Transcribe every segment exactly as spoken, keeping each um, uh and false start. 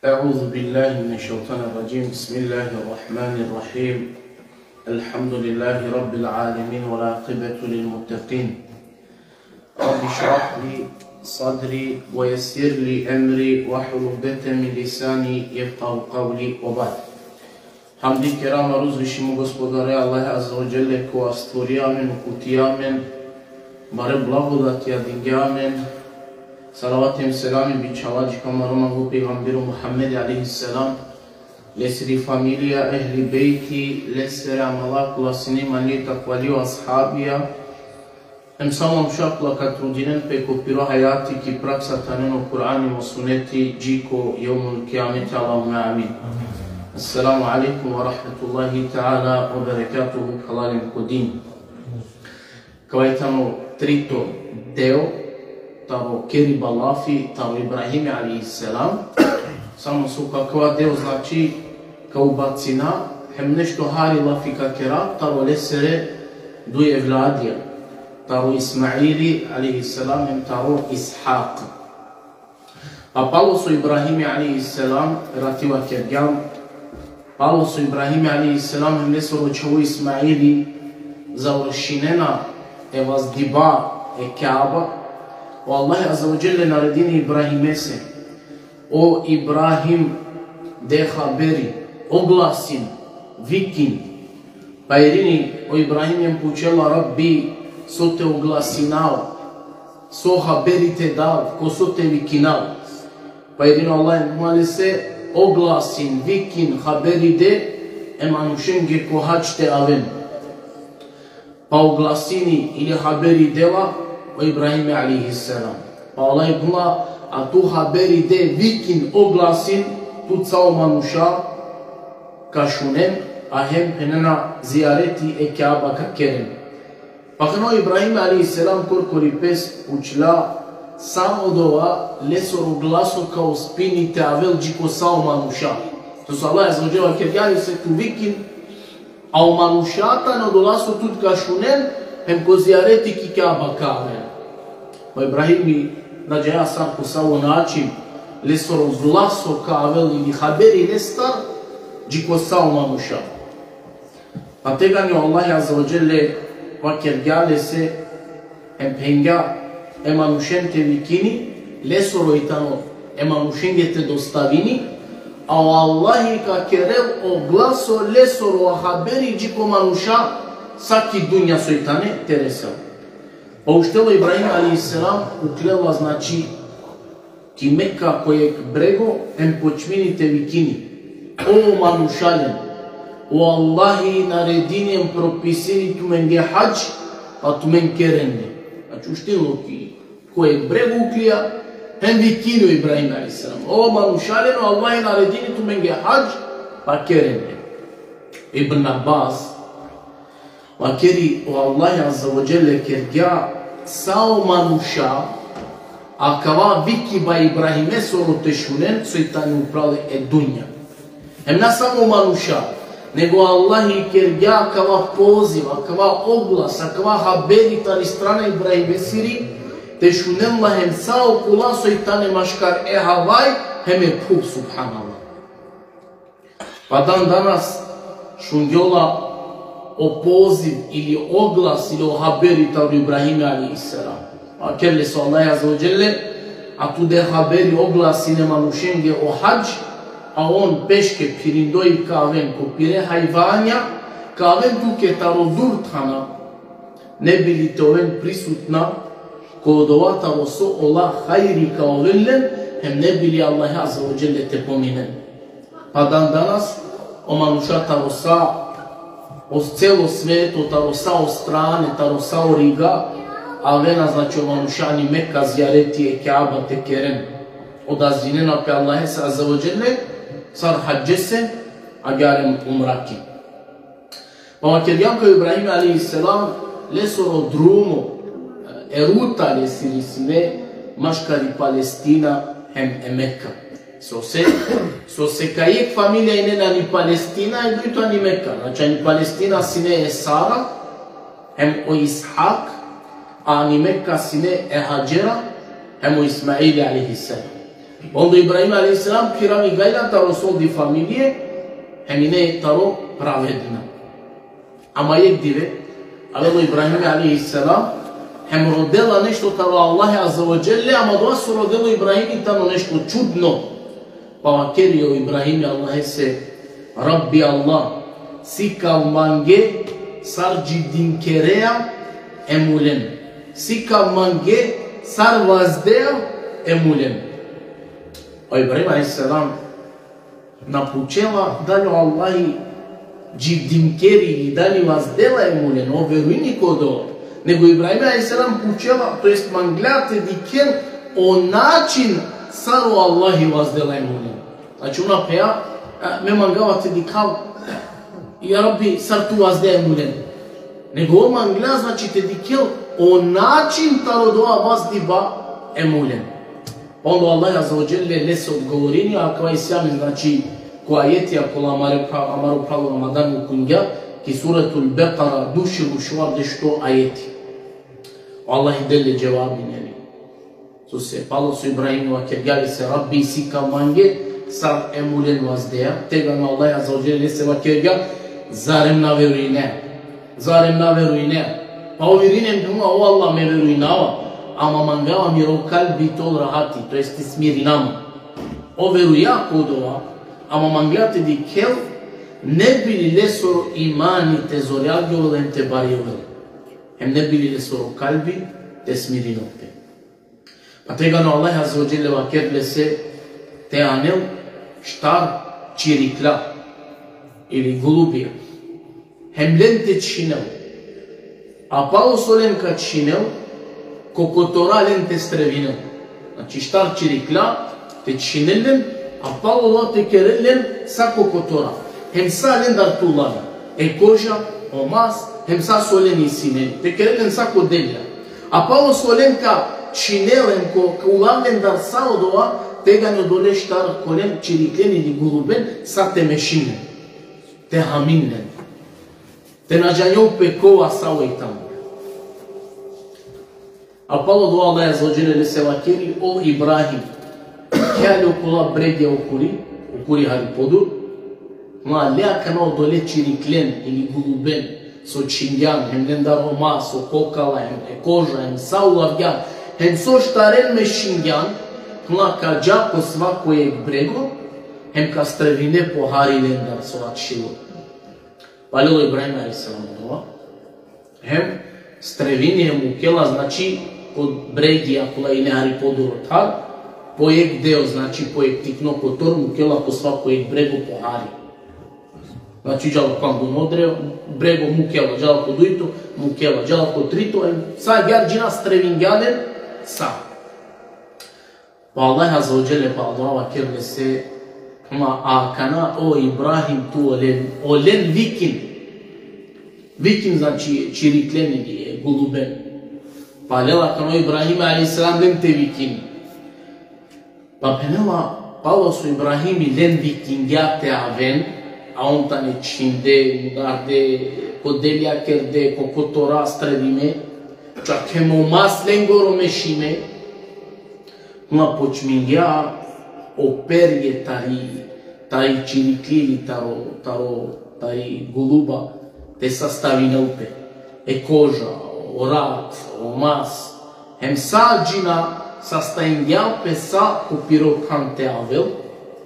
أعوذ بالله من الشيطان الرجيم. بسم الله الرحمن الرحيم. الحمد لله رب العالمين والعاقبة للمتقين. رب اشرح لي صدري ويسر لي أمري واحلل عقدة من لساني يفقهوا قولي وبعد. Hamdi kerama uzvišimo Gospodare Allahe Azze ve Dželle, kova stvorija amen, uputija amen, bare blagodatija dingja amen. Salavat hem selami bičhava dži ko amaro manglo pejgamberi Muhammedi alejhi selam, lesiri familija, ehli bejti, lesere amala kola sine imanli, takvali o ashabija, hem sa o manuša kola ka trudinen pe ko piro hajati ki praksa te anen o Kur'ani hem o suneti dži ko jevmul kijameti, Allahumme amin. Esselamu alejkum ve rahmetullahi teala ve berekatuhu, phralalen ko din. Kava i tano trito deo taro keriba lafi taro Ibrahimi alejhi selam. Samo so ko kava deo, znači, ka ubacina hem nešto hari lafi ka kera taro lesere duj evladija, taro Ismaili alejhi selam hem taro Ishak. Pa palo so Ibrahimi alejhi selam, rati vakergjam, palo so Ibrahimi alejhi selam hem lesoro čhavo Ismaili završinena e vazdiba e Kjaba, o Allah Azze ve Dželle naredini Ibrahimese: O Ibrahim, de haberi, oglasin, vikin. Pa irini o Ibrahim hem pučela: Rabbi, so te oglasinav, so haberi te dav, ko so te vikinav? Pa irini o Allah hem phenela lese: Oglasin, vikin, haberi de e manušenge ko hadž te aven. Pa oglasini ili haberi dela o Ibrahimi alejhi selam. Pa o Allah hem phenela: A tu haberi de, vikin, oglasin, tut sa o manuša ka šunen, a hem phenena zijareti e Kjaba ka keren. Pa akana o Ibrahimi alejhi selam korkori pes pučla sa odova lesoro glaso ka uspini te avel dži ko sa o manuša. To so Allah Azze ve Dželle vakergja lese tu vikin, a o manuša tane odola so tut ka šunen, hem ko zijareti ki Kjaba ka aven. O Ibrahimi na džaja sar ko savo način lesoro glaso ka avel ili haberi lestar dži ko sa o manuša. Pa tegani o Allah Azze ve Dželle vakergja lese hem phengja e manušen te vikini, lesoro i tano e manušenge te dostavini, a o Allahi ka kerel o glaso lesoro haberi dži ko manuša sa ki dunja so i tane te resel. Pa uštela o Ibrahim alejhi selam, uklela, znači, ki Meka ko jekh brego, hem počmini te vikini: O manušalen, o Allahi naredini hem propisini tumenge hadž, pa tumen keren le. Znači, uštilo ki, ko jekh brego uklija, hem vikini o Ibrahim alejhi selam: O manušalen, o Allahi naredini tumenge hadž, pa keren le. Ibn Abbas vakeri: O Allah Azze ve Dželle kergja sa o manuša akava vikiba e Ibrahimesoro te šunen, so i tani upral e dunja. Hem na samo manuša, nego Allah i kergja akava poziv, akava oglas, akava haberi tari strana e Ibrahimesiri, te šunen la hem sa okola so i tane maškar e havaj hem e phuv, subhanallah. Pa dan danas šungjola o poziv ili oglas ili o haberi taro Ibrahim alejhi selam. Vakerel lese o Allah Azze ve Dželle: A tu de haberi, oglas sine manušenge o hadž, a on peške phirindoj ka aven, ko pire hajvanja ka aven tuke taro dur thana, ne bi li te oven prisutna ko odova taro so ola hajri ka oven len, hem ne bi li Allah Azze ve Dželle te pominen. Pa dan danas, o manuša taro sa o celo sveto, taro sa o strane, taro sa o riga, avena, znači, o manuša ani Meka zijareti e Kjaba te keren. Odazvinena pe Allahese Azze ve Dželle, sar hadžese, agjaar hem umrake. Pa vakergjam kaj o Ibrahim alejhi selam, lesoro drumo, e ruta lesiri sine maškari Palestina hem e Meka. Sose, sose kaj jekh familija ine ani Palestina, e dujto ani Meka. Znači, ani Palestina sine e Sara, hem o Ishak, a ani Meka sine e Hadžera, hem o Ismaili alejhi selam. Onda Ibrahim alejhi selam phiravi gajla taro soldi familije, hem ine taro pravedna. Ama jekh dive, avela o Ibrahim alejhi selam, hem rodela nešto taro Allahi azze ve dželle, ama dova so rodela o Ibrahimi tano nešto čudno. Pa vakeri o Ibrahimi Allahese: Rabbi Allah, sikav mange sar dživdinkerea e mulen. Sikav mange sar vazdeja e mulen. O Ibrahim alejhi selam na pučela dali o Allahi dživdinkeri ili dali vazdela e mulen, ov verujini ko dova. Nego Ibrahim alejhi selam pučela, to jest mangla te dikhel o način sar o Allahi vazdela e mulen. Znači, ona phenela, e, me mangava te dikhav, ja Rabbi, sar tu vazdea e mulen. Nego ov mangla, znači, te dikhel o način taro dova vazdiba e mulen. Pa onda Allah azze ve dželle lese odgovorini, a akava isi amen, znači, ko ajetija kola amare pra-, amaro phral Ramadan ukungja, ki Suretul Bekara, duj šel u šuvardešto ajeti. Allah del le dževabi, jani. Sose, palo so Ibrahim vakergja lese: Rabbi, sikav mange sar e mulen vazdeja. Tegani Allah azze ve dželle lese vakergja: Zarem na verujne? Zarem na verujne? Pa ov irinen, phenela: O Allah, me verujnava, ama mangava miro kalbi te ol rahati, to jest te smirinama. Ov veruja ko dova, ama mangla te dikhel, ne bi li lesoro imani te zorjavel hem te barjavel. Hem ne bi li lesoro kalbi te smirinel pe. Pa tegani Allah azze ve dželle vakerel lese te anel štar čirikla ili gulubija. Hem len te čhinel. A palo so len ka čhinel, ko kotora len te strevinel. Znači, štar čirikla te čhinel len, a palo ola te kerel len sa ko kotora. Hem sa lendar te ulav e koža, o mas, hem sa so len isi len. Te kerel len sa ko delja. A palo so len ka čhinel hem ko, ka ulav lendar sa odova, tegani odole štar kolen čiriklen ili guluben, sa te mešinel. Te haminel. Te na džanel pe kova savo i tano. A palo dova Allah azze ve dželle lese vakeri: O Ibrahim, kjale okola bregja okuri, okuri hari podur, ma le akana odole čiriklen ili guluben so čhingjan, hem lendar o mas, o kokala, hem e koža, hem sa ulavgjan, hem so štaren mešingjan, ma ka dža ko svako jekh brego, hem ka strevine po hari lendar so ačhilo. Palel o Ibrahim alejhi selam odova. Hem strevini hem mukela, znači, ko bregija kola ine hari podur otar, po jekh deo, znači, po jekh tikno kotor mukela ko svako jekh brego po hari. Znači, džala ko anguno dre-, brego, mukela, džala ko dujto, mukela, džala ko trito, hem sa agjaar džina strevingja len sa. Pa Allah azze ve dželle, pa Allah vakerel lese: Ma akana, o Ibrahim, tu olen, olen vikin. Vikin, znači, čiriklen ili guluben. Pa lela akana o Ibrahim alejhi selam len te vikin. Pa phenela, palo so Ibrahimi len vikingja te aven, a on tane čhinde, mudarde, ko deljakerde, ko kotora strevime, čak hem o mas lengoro mešime, ma počmingja o perje tari, tari čirikli ili taro, taro, tari guluba te sastavinel pe. E koža, o rat, o mas, hem sa džina sastavingja pe sa ko piro than te avel,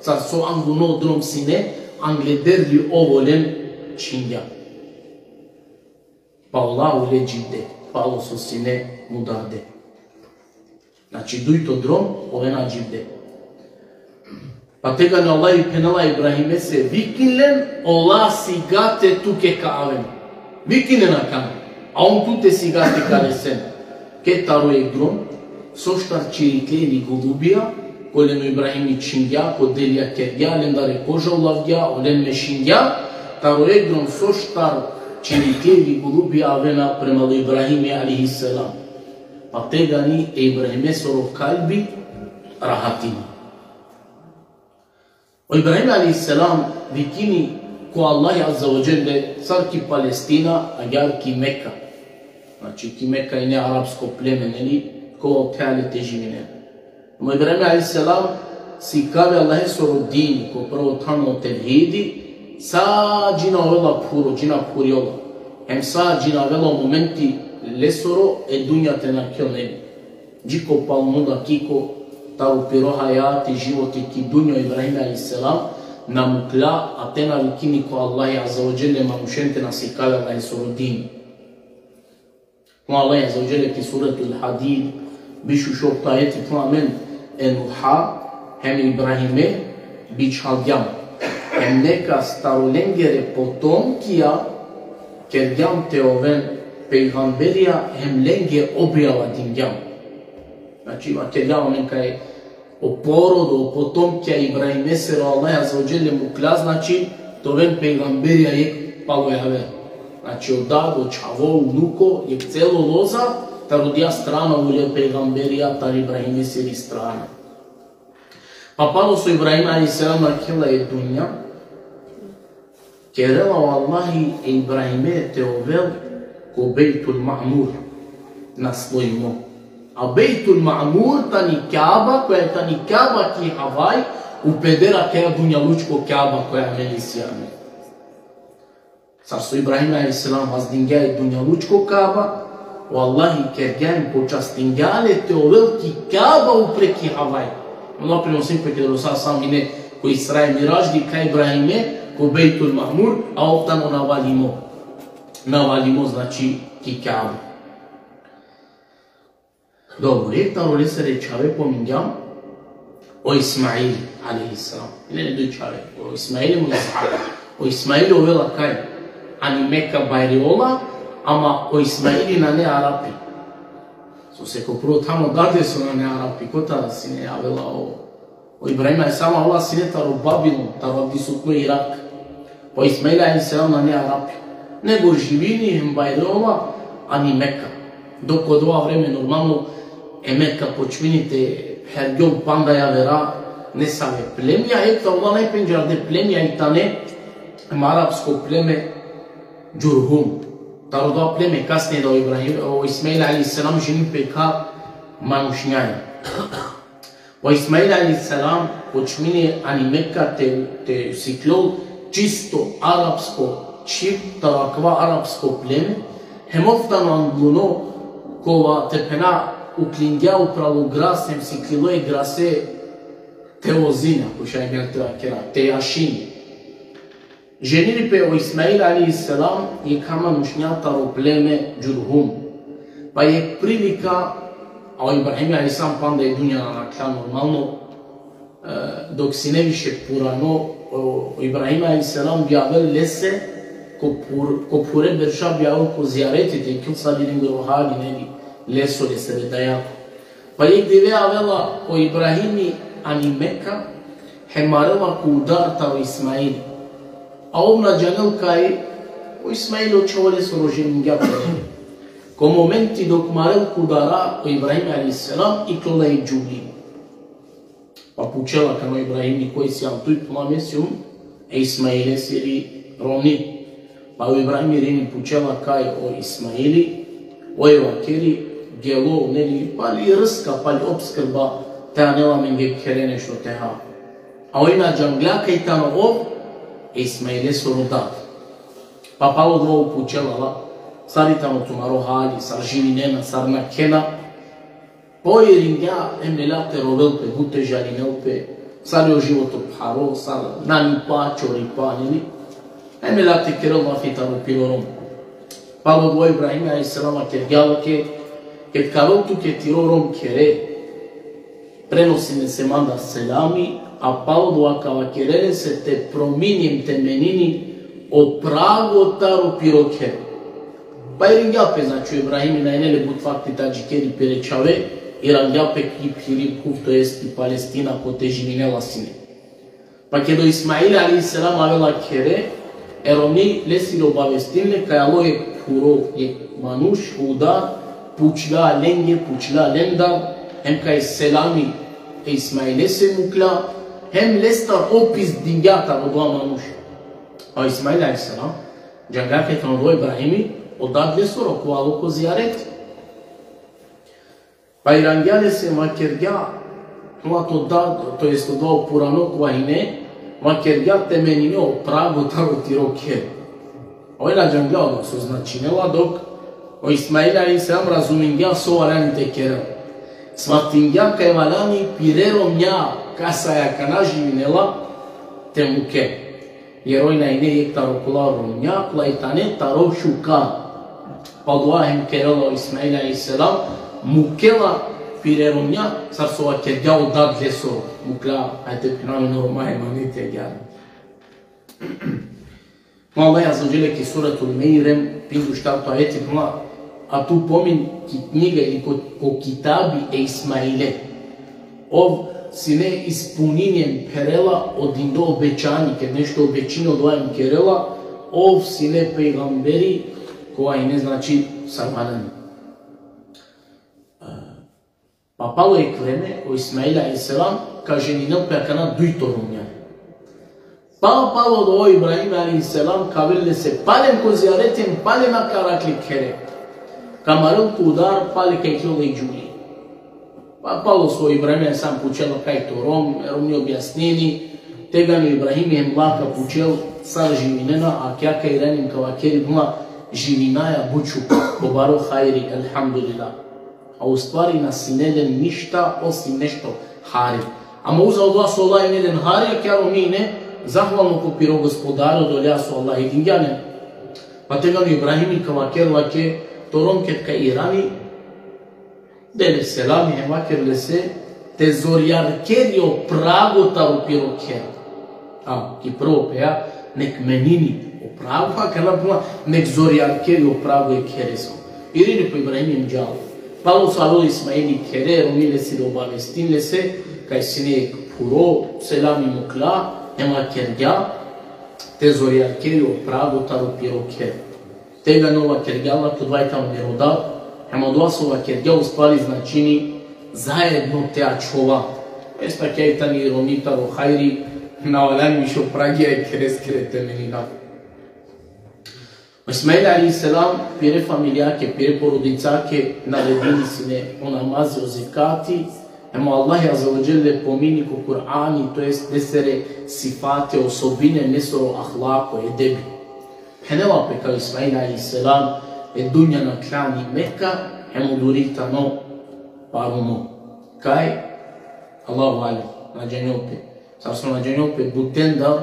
sar so anguno drom sine, angleder li ov olen čhingja. Pa ola ule dživde, palo so sine mudarde. Znači, dujto drom, ovena dživde. Pa tegani Allah i phenela Ibrahimese: Vikin len, ola sigate tuke ka aven. Vikin len akana, a on tute sigate ka resen. Ke taro jekh drom, soštar čirikle ili gulubija, kolen o Ibrahimi čhingja, ko delja kergja, lendar e koža ulavgja, olen mešingja, taro jekh drom soštar čirikle ili gulubija avena prema lo Ibrahimi alejhi selam. Pa tegani e Ibrahimesoro kalbi rahatini. O Ibrahim alejhi selam vikini ko Allahi azze ve dželle sar ki Palestina, agjaar ki Meka. Znači, ki Meka ine arapsko pleme, neli, ko othea le te živinen. Ama Ibrahim alejhi selam Sikavi Allahesoro dini, ko prvo than o tevhidi, sa dži na ovela phuro, dži na phurjola. Hem sa dži na avela o momenti lesoro e dunja te nakhel, ne bi. Dži ko palno dakiko taro piro hajati, životi ki dunja o Ibrahim alejhi selam na mukla, a te na vikini ko Allahi azze ve dželle manušen te na sikavi Allahesoro dini. O Allah azze ve dželle ki Suretul Hadid, biš u šovto ajeti, phenela amen: Enuha, hem Ibrahime bičhalgjam, hem nekas taro lengere potomkija kergjam te oven pejgamberija, hem lenge objava dingjam. Znači, vakergjam amen kaj o porodo, o potomkija Ibrahimesoro Allah azze ve dželle mukla, znači, te oven pejgamberija jekh palo javer. Znači, o dad, o čhavo, unuko, jekh celo loza, taro odija strana ule pejgamberija, tari Ibrahimesiri strana. Pa palo so Ibrahim alejhi selam nakhela e dunja, kerela o Allahi e Ibrahime te ovel ko Bejtul Ma'mur naslojimo. A Bejtul Ma'mur tani Kjaba, koja tani Kjaba ki havaj, upedera kaja dunjalučko Kjaba koja amen isi amen. Sar so Ibrahim alejhi selam vazdingja e dunjalučko Kjaba, o Allahi kergja hem počastingja le te ovel ki Kjaba upre ki havaj. Ono prenosim pe ked o Resul sallallahu alejhi ve sellem ine ko Isra i Miradž, dikhlja Ibrahime ko Bejtul Ma'mur, a ov tano navalimo. Navalimo, znači, ki Kjaba. Dobro, jekh taro lesere čhave pomingjam, o Ismail alejhi selam. Ine duj čhave, o Ismail hem o Ishak. O Ismail ovela kaj? Ani Meka bajrola, ama o Ismaili nane Arapi. Sose ko prvo than o dade so nane Arapi, kotar sine avela o, o Ibrahim alejhi selam, avela sine taro Babilon, taro avdisutno Irak. Pa o Ismail alejhi selam nane Arapi, nego živini hem bajrola ani Meka. Dok odova vreme, normalno, e Meka počmini te hergjol panda javera nesave plemja, e, taro ola najpendžarde plemja i tane hem arapsko pleme Džurhum. Taro odova pleme kasnije da o Ibrahim, o Ismail alejhi selam ženini pe ka manušnjaja. O Ismail alejhi selam počmini ani Meka te, te sikljol čisto arapsko čhib, taro akava arapsko pleme, hem ov tano angluno kova, te phena, uklingja upralo gras hem siklilo e grase te vozini, ako šaj gel te vakera, te jašini. Ženini pe o Ismail alejhi selam jekha manušnja taro pleme Džurhum. Pa jekh prilika, a o Ibrahim alejhi selam panda e dunja na nakhla, normalno, e, dok sine više purano, o, o Ibrahim alejhi selam bi avel lese, ko pur-, ko pure berša bi avel ko zijareti te iklol sar i lengoro hali, neli, leso, lesere dajako. Pa jekh dive avela o Ibrahimi ani Meka, hem marela ko udar taro Ismaili. A ov na džanel kaj o Ismaili o čhavo lesoro ženingja pe. Ko momenti dok marel ko udara o Ibrahim alejhi selam, iklola i džuvli. Pa pučela kaj o Ibrahimi, koj sian tu? Phenela: Me sium e Ismailesiri romni. Pa o Ibrahim irini, pučela kaj o Ismaili, oj vakeri, gelo, neli, pali rska, pali opskrba, te anel amenge khere nešto te ha. A oj na džangla kaj tano ov e Ismailesoro dad. Pa palo odova ov pučela la: Sar i tano tumaro hali, sar živinena, sar nakhena? Pa oj iringja, hem lela te rovel pe, but te žalinel pe, sar i o životo pharo, sar nani pa, čori pa, neli. Hem lela te kerel lafi taro piro rom. Palo odova o Ibrahim alejhi selam vakergja lake: Ked ka avel tuke tiro rom khere, prenosi lese mandar selami, a palo odova ka vakere lese te promini hem te menini o prago taro piro khere. Pa iringja pe, znači, o Ibrahimi, na ine le but vakti te adžikeri pire čhave, iringja pe ki phiri phuv, to jest ki Palestina, kote živinela sine. Pa ked o Ismail alejhi selam avela khere, e romni lesiri obavestinle kaj alo jekh phuro, jekh manuš, udar, pučla lenge, pučla lendar, hem kaj selami e Ismailese mukla, hem lestar opis dingja taro odova manuš. A o Ismail alejhi selam džangla kaj tano odova Ibrahimi, o dad lesoro, kova alo ko zijareti. Pa iringja lese, vakergja: Ova to da, to jest odova purano kova hine, vakergja te menine o prago taro tiro kher. Oj na džangla odova so značinela, dok o Ismail alejhi selam razumingja so valjani te kerel. Svatingja kaj valjani pire romnja kasaja akana živinela te muke. Jer oj na ine jekh taro kola romnja, kola i tane taro šukar. Pa dova hem kerela o Ismail alejhi selam, mukela pire romnja, sar so vakergja o dad lesoro. Mukla, ajde te phena amen o Roma emaneti agjaar. Ma Allah azze ve dželle ki Suretul Mejrem, pinda u štarto ajeti, ma a tu pomin ki knjiga ili ko, ko kitabi e Ismaile. Ov sine ispuninjen, pherela o dindo obećani, ked nešto obećini, odova hem kerela, ov sine pejgamberi, kova ine, znači, sar valjani. Pa palo jekh vreme, o Ismail alejhi selam ka ženinel pe akana dujto romnja. Pa palo odova o Ibrahim alejhi selam ka avel lese palem ko zijareti, palem ka arakhle khere. Ka marel ko udar, pale ka iklol e džuvli. Pa palo so o Ibrahim alejhi selam pučela kaj to rom, e romni objasnini, tegani o Ibrahim hem la ka pučel sar živinena, a kja ka iranim ka vakeri, buna, živinaja but šukar, ko baro hajri, elhamdulillah. A u stvari na sine len ništa osim nešto hari. Ama uzal odova so Allah ine len hari, a kja romni ine zahvalno ko piro Gospodari odoleja so Allah i dingja len. Pa tegani o Ibrahimi ka vakerel lake, to rom ked ka irani, de le selami hem vaker lese, te zorjarkeri o prago taro piro kher. A, ki prvo peja, nek menini o prago, a kana puma, nek zorjarkeri o prago e khereso. Irini pe o Ibrahim hem džal. Palo so avela o Ismaili khere, romni lesi obavestini lese, kaj sine jekh phuro, selami mukla, hem vakergja, te zorjarkeri o prago taro piro kher. Tegani ov vakergja lake, odova i tano miro dad, hem odova so vakergja u stvari značini zajedno te ačhova. Esta kaj tani romni taro hajri, na valjani više o pragija e khereskere te menina. O Ismail alejhi selam, pire familijake, pire porodicake, naredini sine o namazi, o zekati, hem o Allah azze ve dželle pomini ko Kur'ani, to jest lesere sifate, osobine, lesoro ahlako, edebi. Phenela pe kaj o Ismail alejhi selam e dunja nakhlja ani Meka, hem odori tano paruno. Kaj? Allahu alem, na džanel pe. Sar so na džanel pe butendar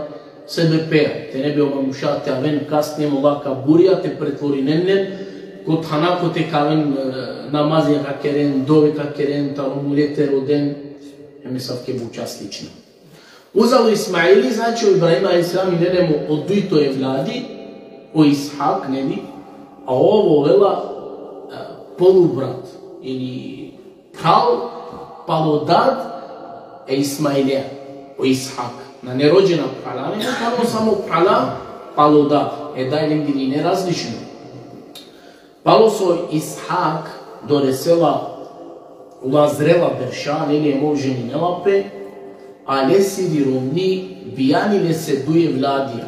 sebepeja. Te ne bi o manuša te aven kasnije ola kaburija te pretvorinen len ko thana kote ka aven, e, namazi ka keren, dove ka keren, taro mule te roden, hem asavke buča slično. Uzalo Ismaili, znači, o Ibrahim alejhi selam ine le mo o dujto evladi, o Ishak, neli, a ov ovela, e, polubrat, ili phral, palo dad e Ismailea, o Ishak. Nane rođena phrala, nego tano samo phrala, palo dad. E daj lengiri ine različno. Palo so Ishak doresela ola zrela berša, neli, hem ov ženinela pe, a lesiri romni bijani lese duj evladija.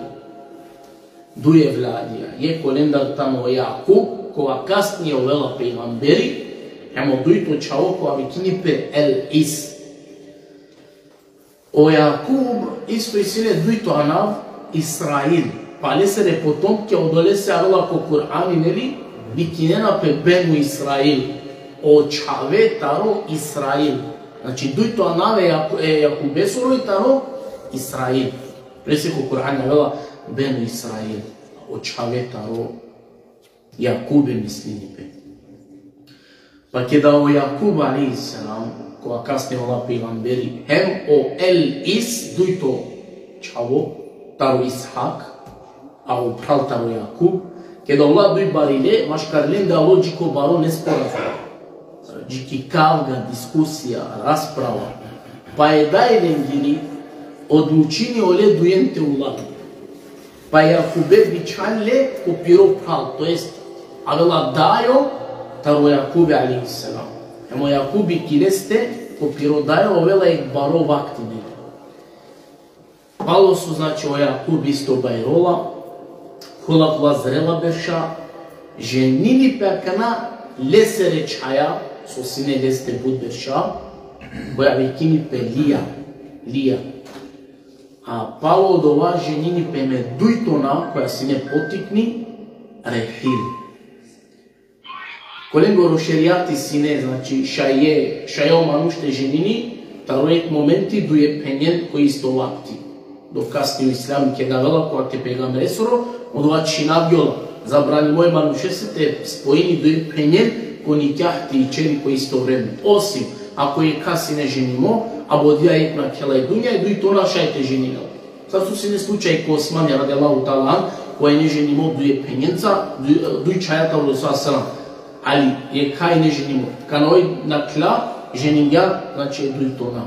Duj evladija. Jekh olendar tano o Jakub, kova kasnije ovela pejgamberi, hem o dujto čhavo kova vikini pe El Is. O Jakub isto isi le dujto anav Israil. Pa lesere potomke odolese avela ko Kur'ani, neli, vikinena pe Benu Israil. O čhave taro Israil. Znači, dujto anav e Jak-, e Jakubesoro i taro Israil. Lese ko Kur'ani avela Benu Israil. O čhave taro Jakube mislini pe. Pa keda o Jakub alejhi selam, kova kasnije ovela pejgamberi, hem o El Is, dujto čhavo taro Ishak, a o phral taro Jakub, keda ola duj barile, maškar lende alo dži ko baro nesporazum. Dži ki kavga, diskusija, rasprava. Pa e daj lengiri odlučini ole dujen te ulal. Pa Jakube bičhal le ko piro phral, to jest avela dajo taro Jakube alejhi selam. Hem o Jakubi ki leste ko piro dajo ovela jekh baro vakti, neli. Palo so, znači, o Jakub isto bajrola, khola, khola zrela berša, ženini pe akana lesere čhaja, so sine leste but berša, koja vikini pe Lija, Lija. A palo odova ženini pe me dujto na, koja sine potikni, Rehil. Ko lengoro šerijati sine, znači, šaje, šaje o manuš te ženini, taro jek momenti duje phenjen ko isto vakti. Dok kasni o islami keda avela ko vakti pejgamberesoro, odova čhinavjola. Zabranimo e manušese te spojini duje phenjen ko nikah te ičheri ko isto vreme. Osim, ako jekha sine ženimo, a bodija jek nakhela i dunja, i dujto na šaj te ženini. Sar so sine slučaj ko Osmani radijallahu ta'ala anh, kova ine ženimo duje phenjenca, duj, duj čhaja taro Resul sallallahu alejhi ve sellem. Ali jekha ine ženimo. Kana oj nakhla, ženingja, znači, e dujto na.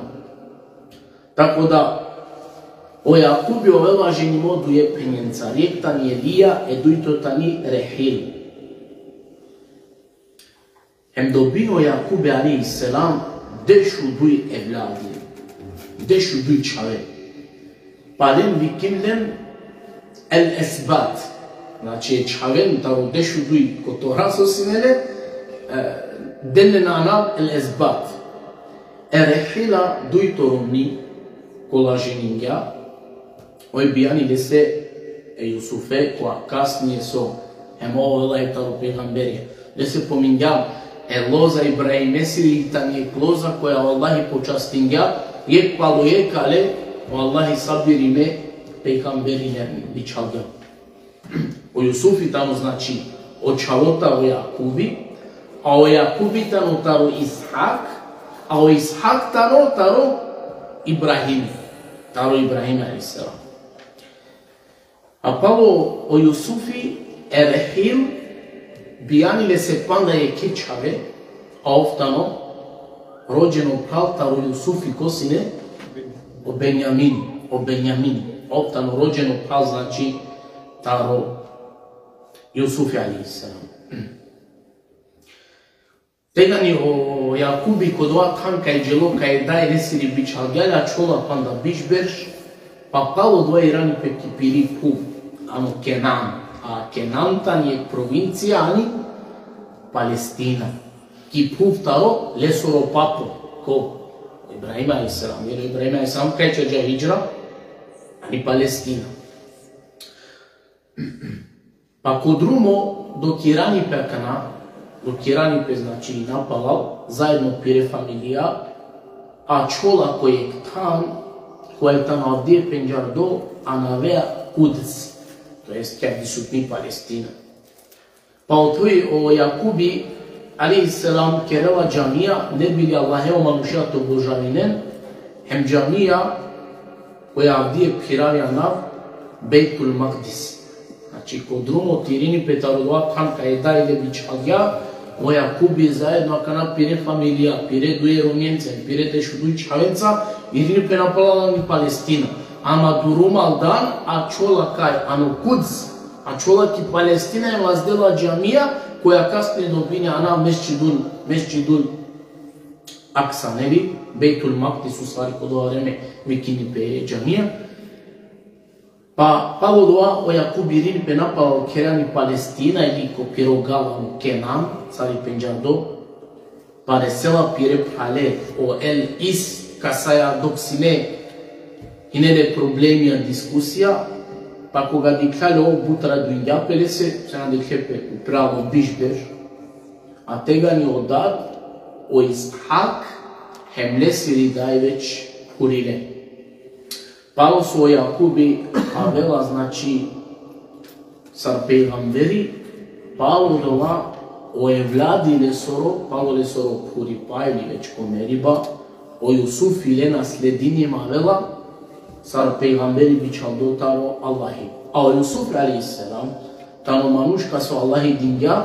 Tako da, o Jakubi ovela ženimo duje phenjenca. Jek tani Lija, e dujto tani Rehil. Hem dobini o Jakubi alejhi selam dešuduj evladi. Dešuduj čhave. Pa len vikini len el esbat. Znači, e čhaven taro dešuduj kotora so sine le, e, den len anav el esbat. E Rehila dujto romni kola ženingja, oj bijani lese e Jusufe, kova kasnije so hem ov ovela taro pejgamberi. Lese pomingjam, e loza Ibrahimesiri tani jek loza koja o Allahi počastingja, jek palo jekh, ale o Allahi sabiri me pejgamberine bičhalgja. O Jusufi tano, znači, o čhavo taro Jakubi, a o Jakubi tano taro Ishak, a o Ishak tano taro Ibrahim, taro Ibrahim alejhi selam. A palo o Jusufi e Rehil bijani lese panda jekhe čhave, a ov tano rođeno phral taro Jusufi, ko sine? O Benjamin, o Benjamin. Ov tano rođeno phral, znači, taro Jusufi alejhi selam. Tegani o Jakubi ko dova than kaj dželo kaj e daj lesiri bičhalgja le, ačhola panda biš berš, pa palo dova irani pe ki piri phuv, ano Kenan. A Kenan tani jek provincija ani Palestina. Ki phuv taro lesoro papo, ko Ibrahim alejhi selam. Jer Ibrahim alejhi selam kaj čađa hidžra, ani Palestina. Pa ko drumo, dok irani pe akana, dok irani pe, znači, napalal, zaedno pire familija, ačhola ko jek than, kova tano avdive pendžardo, anavea Kuds, to jest ki avdisutni Palestina. Pa otuj o Jakubi alejhi selam kerela džamija, ne bi li Allahe o manuša te obožavinen, hem džamija koja avdive phiravi anav Bejtul Makdis. Znači, ko drumo te irini pe taro dova than kaj e daj le bičhalgja, o Jakubi zaedno akana pire familija, pire duje romnjenca, pire dešuduj čhavenca, irini pe napalal ani Palestina. Ama durom aldan, ačhola kaj, ano Kuds, ačhola ki Palestina hem vazdela džamija, koja kasnije dobini anav Mesdžidul, Mesdžidul Aksa, neli, Bejtul Makdis, u stvari, ko dova vreme vikini pe džamija. Pa, palo dova o Jakubi irini pe napalal, khere ani Palestina, ili ko piro galo Kenan, sar i pendžardo, pa resela pire phrale, o El Is, kasaja dok sine, hine le problemija, diskusija, pa koga dikhlja le ov, but raduingja pe lese, so na dikhle pe upral o biš berš, a tegani o dad, o Ishak, hem lesiri daj već khurile. Palo so o Jakubi avela, znači, sar pejgamberi, palo dova o evladi lesoro, palo lesoro khuripa ili već ko meriba, o Jusufi le nasledini hem avela sar pejgamberi bičhaldo taro Allahi. A o Jusufi alejhi selam tano manuš kaso Allahi dingja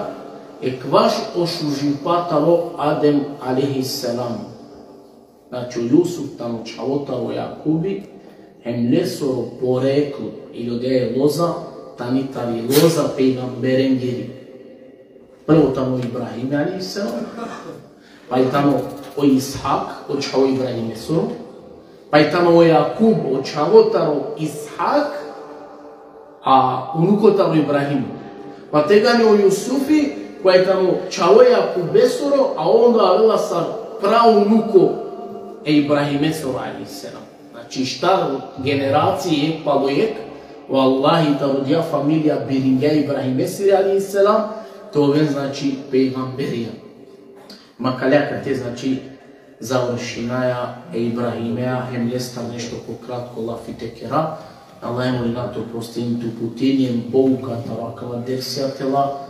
ekvaš o šužipa taro Adem alejhi selam. Znači, o Jusuf tano čhavo taro Jakubi, hem lesoro poreklo, ili odoja loza, tani tari loza pejgamberengiri. Prvo tano Ibrahim alejhi selam, pa i tano o Ishak, o čhavo Ibrahimesoro, pa i tano o Jakub, o čhavo taro Ishak, a unuko taro Ibrahim. Pa tegani o Jusufi, kova i tano čhavo Jakubesoro, a onda avela sar praunuko e Ibrahimesoro alejhi selam. Znači, štar generacije jek palo jek, vallahi, taro dija familija biringja e Ibrahimesiri alejhi selam, te oven, znači, pejgamberija. Ma kalea kate, znači, završinaja e Ibrahimea, hem lestar nešto po kratko lafi te kera. Allah e molina te oprostini, te uputini, hem pouka taro akala dersija te la,